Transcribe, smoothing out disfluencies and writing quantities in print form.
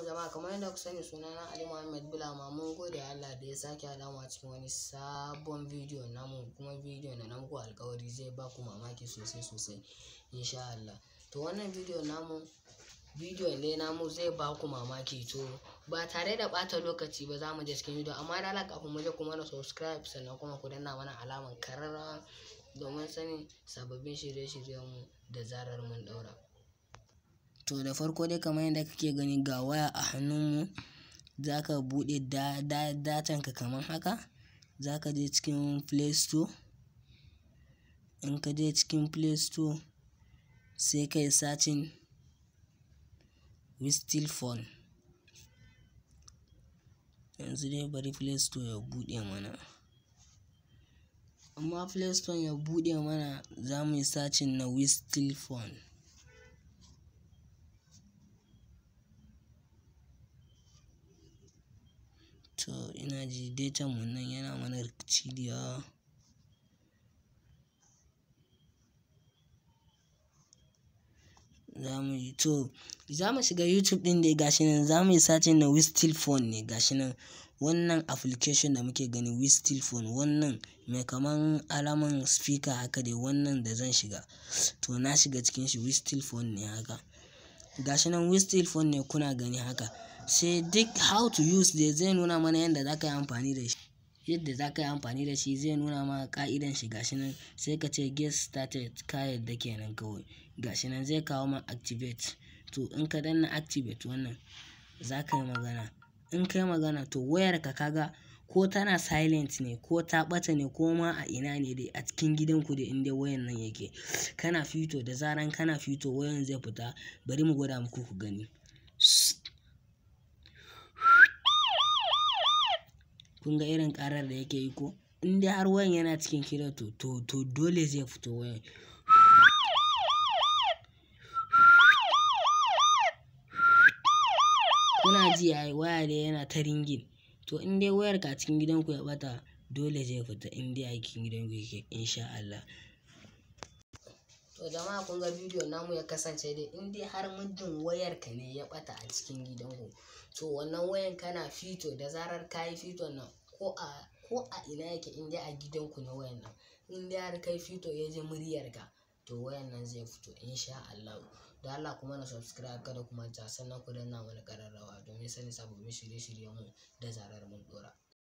Jama'a, kamar yadda ku sani, sunana Ali Muhammad Bulama. Mun gode Allah da ya sake haɗa mu a cikin wani sabon bidiyo namu, kuma bidiyo na muku alƙawari zai ba ku mamaki sosai sosai insha Allah. To wannan bidiyo namu, bidiyo ne namu zai ba ku mamaki. To ba tare da ɓata lokaci ba, za mu je cikin bidiyo, amma da Allah kafin mu je, ku mana subscribe, sannan kuma ku danna mana alamar kararrawa domin sanin sababbin shirye-shiryenmu da zarar mun ɗaura. To da farko dai, kamar yadda kake gani, ga waya a hannunmu. Za ka buɗe datanka kamar haka. Za ka je cikin Play Store. In ka je cikin Play Store, sai ka yi searching Whistle Phone. Yanzu dai bari Play Store ya buɗe mana. Amma Play Store ya buɗe mana, za mu yi searching na Whistle Phone. To ina ji datan mu nan yana mana rikici da yawa. Za mu yi, to za mu shiga YouTube ɗin dai, gashi nan. Za mu yi searching na Whistle Phone ne, gashi nan. Wannan application da muke gani, Whistle Phone, wannan mai kaman alaman speaker haka dai, wannan da zan shiga. To na shiga cikin shi, Whistle Phone ne haka. Gashi nan, Whistle Phone ne kuna gani haka. Sai duk how to use dai zai nuna mana yadda za ka yi amfani da shi. Yadda za ka yi amfani da shi zai nuna ma ƙa'idan shi, gashi nan. Sai ka ce get started, ka yadda kenan kawai. Gashi nan zai kawo ma activate. To in ka danna activate wannan, za ka yi magana. In ka yi magana, to wayarka kaga ko tana silent ne, ko ta ɓata ne, ko ma a ina ne dai a cikin gidanku dai, in dai wayan nan yake. Kana fito, da zaran kana fito, wayan zai fita. Bari mu gwada muku ku gani. Kun ga irin ƙarar da yake yi ko? In dai har wayan yana cikin kira, to dole zai fito wayan. Kuna ji ai waya dai yana ta ringing. To in dai wayarka a cikin gidanku ya ɓata, dole zai fita in dai a cikin gidanku yake insha Allah. To jama'a, kun ga bidiyo namu ya kasance dai, in dai har muddin wayarka ne ya ɓata a cikin gidanku, to wannan wayan kana fito, da zarar ka yi fiton nan, ko a ina yake, in dai a gidanku ne wayan nan, in dai har kai fito ya ji muryarka, to wayan nan zai fito insha Allah. Don Allah ku mana subscribe, kada ku manta, sannan ku danna mana ƙararrawa domin sanin sababbin shirye-shiryenmu da zarar mun ɗora.